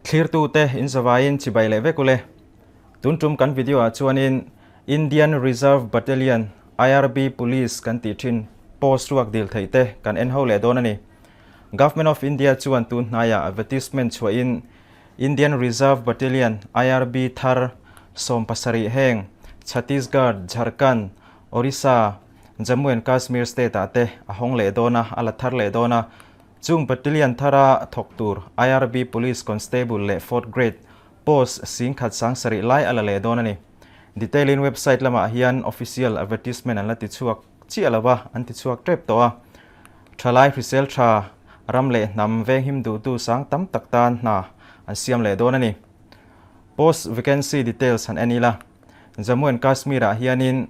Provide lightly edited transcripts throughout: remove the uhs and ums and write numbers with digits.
Thlirtute in zavaiin chibai leh vek ule. Tun tum kan video ah chuanin Indian Reserve Battalion, IRB, Police kan tih thin post ruak dil theih te kan en ho leh dawn a ni. Government of India chuan tun hnaiah advertisement chhuahin Indian Reserve Battalion, IRB, thar 70 heng Chhattisgarh, Jharkhand, Orissa, Jammu and Kashmir state ah te a hawng leh dawn a, a la thar leh dawn a. Chung battalion thara thawk tur IRB Police Constable leh Fourth Grade post 10,000 7 lai a la leh dawn a ni. Detail in website lamah hian official advertisement an la ti chhuak chiah lo a, an ti chhuak tep tawh a. Thalai hrisel tha ram leh hnam venghim duhtu sang tam tak tan hna an siam leh dawn a ni. Post vacancy details han en ila, Jammu and Kashmir ah hianin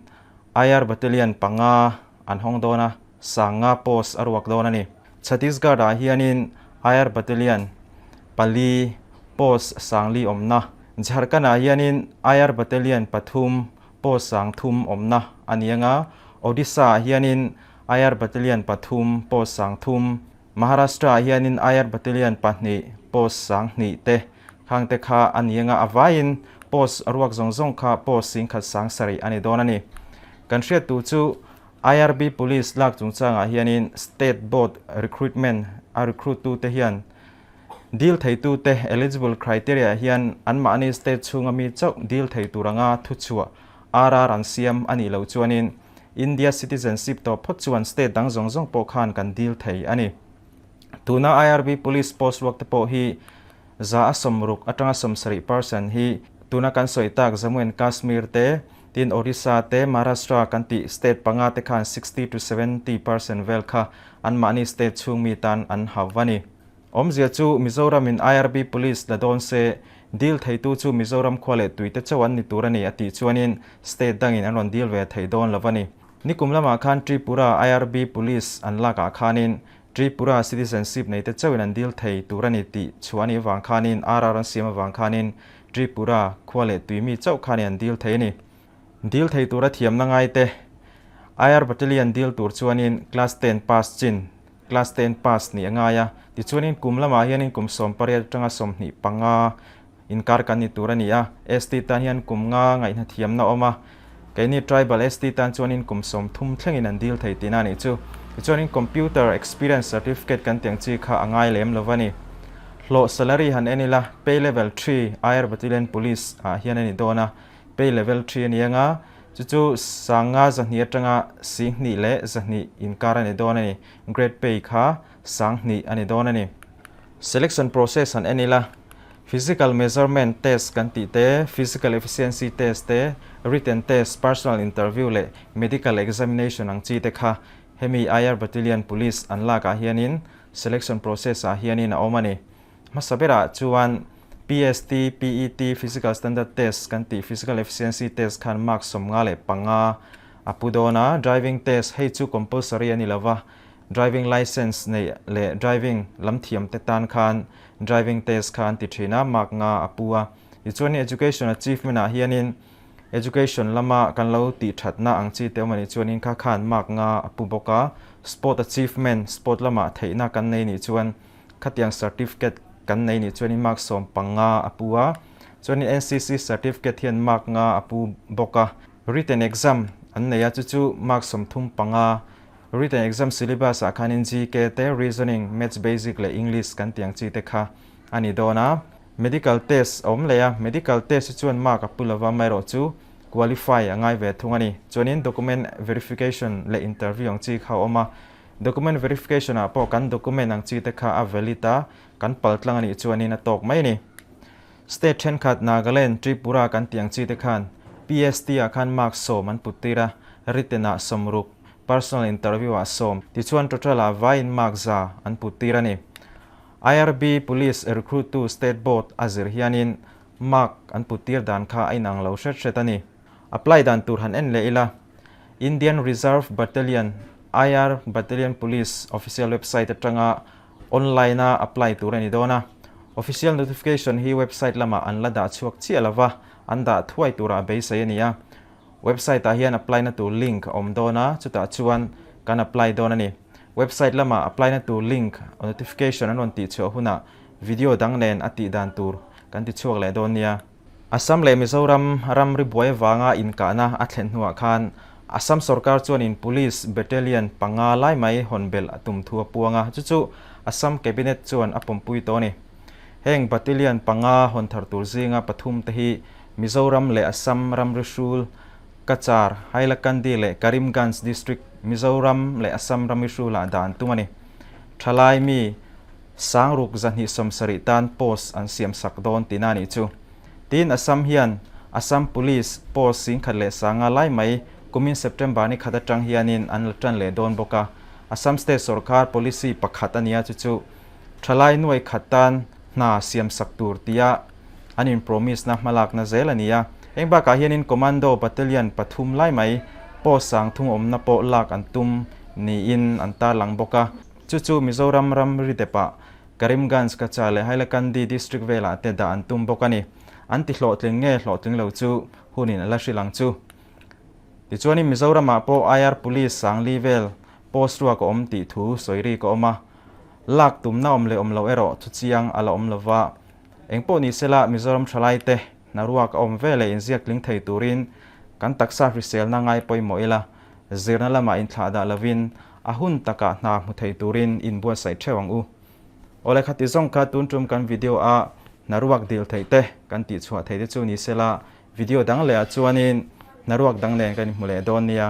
IR Battalion panga an hawng dawn a, 5000 post a ruak dawn a ni. Chhattisgarh ah hianin IR Battalion pali post 4000 awmna, Jharkhand ah hianin IR Battalion pathum post 3000 awmna a ni anga, Odisha ah hianin IR Battalion pathum post 3000, Maharashtra ah hianin IR Battalion pahnih post 2000 te khang te kha a ni anga, a vaiin post ruak zawng zawng kha post 10,007 a ni dawn a ni. Kan hriat tur chu IRB Police lak chungchangah hianin State Board Recruitment a recruit tute hian dil theitute eligible criteria hian anmahni state chhunga mi chauh dil thei tur anga thuchhuah RR an siam a nih loh chuanin India citizenship tawh phawt chuan state dang zawng zawng pawh khan kan dil thei a ni. Tuna IRB Police post ruak te pawh hi 60% atanga 70% hi tuna kan sawi tak Jammu and Kashmir te, tin Orissa te, Maharashtra kan tih state panga te khan 60 to 70% vel kha anmahni state chhung mi tan an hau a ni. Awmzia chu Mizoram in IRB Police la dawn se, dil theitu chu Mizoram khua leh tui te chauh an ni tur a ni a tih chuanin state dangin an rawn dil ve thei dawn lo a ni. Nikum lamah khan Tripura IRB Police an lakah khanin Tripura citizenship nei te chauhin an dil thei tur a ni tih chhuah a nih avang khanin RR an siam avang khanin Tripura khua leh tui mi chauh khanin an dil thei a ni. Dil thei tura thiamna ngai te IR Battalion dil tur chuanin Class 10 pass chin, Class 10 pass nih a ngai a, tichuanin kum lamah hianin kum 18 atanga 25 inkar kan ni tur a ni a, ST tan hian kum nga ngaihna thiamna awm a, keini Tribal ST tan chuanin kum 30 thlengin an dil thei tihna a nih chu. Tichuanin Computer Experience Certificate kan tih ang chi kha a ngai lem lo a ni. Hlawh salary han en ila, Pay Level 3 IR Battalion Police ah hian a ni dawn a, Pay Level 3 a ni anga, chu chu 200,000 atanga 2,200 inkar a ni dawn a ni. Grade Pay kha 2000 a ni dawn a ni. Selection process han en ila, Physical measurement test kan tih te, physical efficiency test te, written test, personal interview leh medical examination ang chi te kha hemi IR Battalion Police an lakah hianin selection process ah hianin a awm a ni. Hmasa berah chuan PST, PET, Physical Standard Test kan tih physical efficiency test khan mark 55 a pu dawn a, driving test hei chu compulsory a ni lova, Driving licence neih leh driving lam thiam te tan khan driving test kha an ti thin a, mark nga a pu a. Tichuan education achievement ah hianin education lama kan lo tih thatna ang chi te awm a nih chuanin kha khan mark nga a pu bawk a. Sport achievement, sport lamah theihna kan nei nih chuan khatiang certificate kan nei nih chuanin mark 15 a pu a. Chuanin NCC certificate hian mark nga a pu bawk a. Written exam an nei a, chu chu mark 35. Written exam syllabus ah khanin GK te, Reasoning, Maths Basic leh English kan tih ang chi te kha a ni dawn a. Medical test a awm leh a, medical test hi chuan mark a pu lova, amaherawh chu qualify a ngai ve thung a ni. Chuanin document verification leh interview ang chi kha a awm a, document verification ah pawh kan document ang chi te kha a valid a, kan pal tlang a nih chuanin a tawk mai a ni. State thenkhat Nagaland, Tripura kan tih ang chi te khan PST ah khan mark 10 an put tir a, written ah 60, personal interview ah 10, tichuan total ah vaiin mark 100 an put tir a ni. IRB Police recruit tu State Board a zir hianin mark an put tir dan kha a inang lo hret hret a ni. Apply dan tur han en leh ila, Indian Reserve Battalion, IR Battalion Police official website atanga online a apply tur a ni dawn a. Official notification hi website lamah an la dah chhuak chiah lova, an dah thuai turah beisei a ni a. Website ah hian apply na tur link a awm dawn a, chutah chuan kan apply dawn a ni. Website lamah apply na tur link notification an rawn tih chhuah hunah video dang nen a tih dan tur kan ti chhuak leh dawn nia. Assam leh Mizoram ramri buai vanga inkahna a thlen hnuah khan Assam sorkar chuanin Police Battalion panga lai mai hawn belh a tum thu a puang a, chu chu Assam Cabinet chuan a pawmpui tawh a ni. Heng Battalion panga hawn thar tur zinga pathum te hi Mizoram leh Assam ramri hrul, Cachar, Hailakandi leh Karimganj District, Mizoram leh Assam ramri hrulah dah an tum a ni. Thalai mi Sangruk 270 tan post an siam sak dawn tihna a nih chu. Tin, Assam hian Assam Police post 10,500 lai mai kumin September ni khat atang hianin an la tan leh dawn bawk a. Assam State sawrkar policy pakhat a nia chu chu thalai nuai khat tan hna siam sak tur tia an in promise na hmalakna zel a ni a. Eng bakah hianin Commando Battalion pathum lai mai post 30 awmna pawh lak an tum niin an tarlang bawk a. Chu chu Mizoram ramri depah Karimganj, Cachar leh Hailakandi district velah te dah an tum bawk a ni. An ti hlawhtling nge hlawhtling lo chu hunin a la hrilh ang chu. Tichuanin Mizoramah pawh IR Police 4000 vel post ruak a awm tih thu sawi rik a awm a. Lak tumna awm leh awm lo erawh thu chiang a la awm lo va. Engpawh ni sela Mizoram thalaite hna ruak a awm veleh inziak tling thei turin kan taksa hriselna ngai pawimawh ila zirna lamah inthlah dah lovin a hun takah hna hmu thei turin inbuatsaih theuh ang u. Awle khati zawng kha tun tum kan video a hna ruak dil theih te kan tih chhuah theih te chu ni sela video dang leh ah chuanin hna ruak dang nen kan inhmu leh dawn nia.